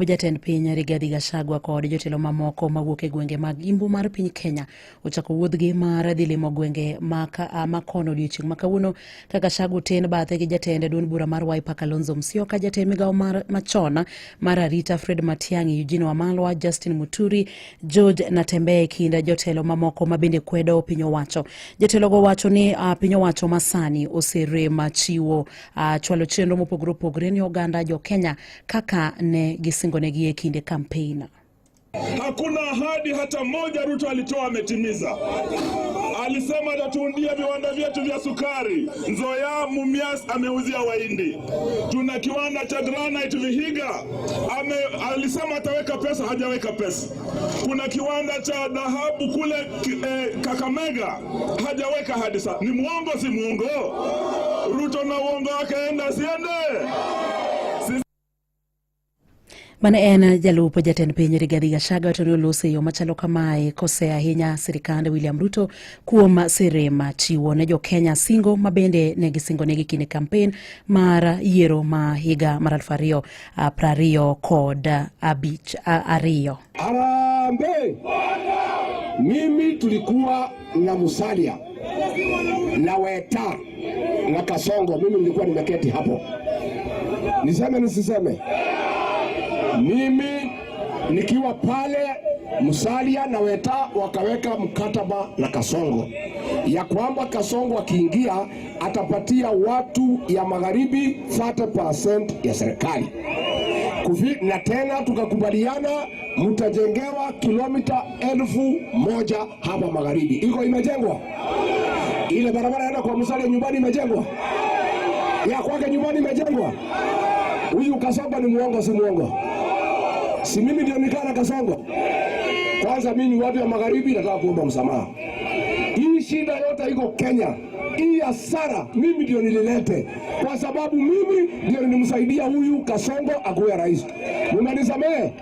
Jatend piny Rigathi Gachagua kod jotelo mamoko mawuok e gwenge mag Imbu mar piny Kenya ochako wuodhgi mar dhi limo gwenge ma kono odiochieng' ma kawuono ka Gachagua oten bathe gi jatend duond bura mar Wiper Kalonzo Musyoka, jatend migawo mar machon mar arita Fred Matiang'i, Eugene Wamalwa, Justin Muturi, George Natembeya e kind jotelo mamoko ma bende kwedo piny owacho. Jotelogo wacho ni piny owacho masani oserem chiwo chwalo chenro mopogore opogore ne oganda jo Kenya kaka ne gisingonegi e kinde kampein. Hakuna ahadi hata moja Ruto alitoa ametimiza. Alisema atatuundia viwanda vyetu vya sukari. Nzoia Mumias ameuzia Wahindi. Tuna kiwanda cha granite Vihiga. Alisema ataweka pesa, hajaweka pesa. Kuna kiwanda cha dhahabu kule Kakamega, hajaweka hadi sasa. Ni muongo, si muongo? Ruto na uongo wake, enda asiende? Mane en jalup jatend piny Rigathi Gachagua to ne oloso e yo machalo kamae kose ahinya sirikand William Ruto kuom serem chiwo ne jo-Kenya singo ma bende ne gisingonegi kinde kampen mar yiero ma higa mar 2025 ariyo. Harambee! Mimi tulikuwa na Musalia na Weta na Kasongo, mimi nilikuwa nimeketi hapo. Niseme nisiseme? Mimi nikiwa pale, Musalia na Weta wakaweka mkataba na Kasongo ya kwamba Kasongo akiingia atapatia watu ya magharibi 30% ya serikali. Na tena tukakubaliana mtajengewa kilomita 1000 hapa magharibi. Iko imejengwa? Ile barabara yaenda kwa Musalia nyumbani imejengwa? Ya kwake nyumbani imejengwa? Huyu Kasongo ni muongo, si muongo? Si mimi ndio nikaa na Kasongo? Kwanza mimi watu ya magharibi nataka kuomba msamaha. Hii shida yote iko Kenya. Hii hasara mimi ndio nililete, kwa sababu mimi ndio nilimsaidia huyu Kasongo akuwe rais. Mumenisamehe?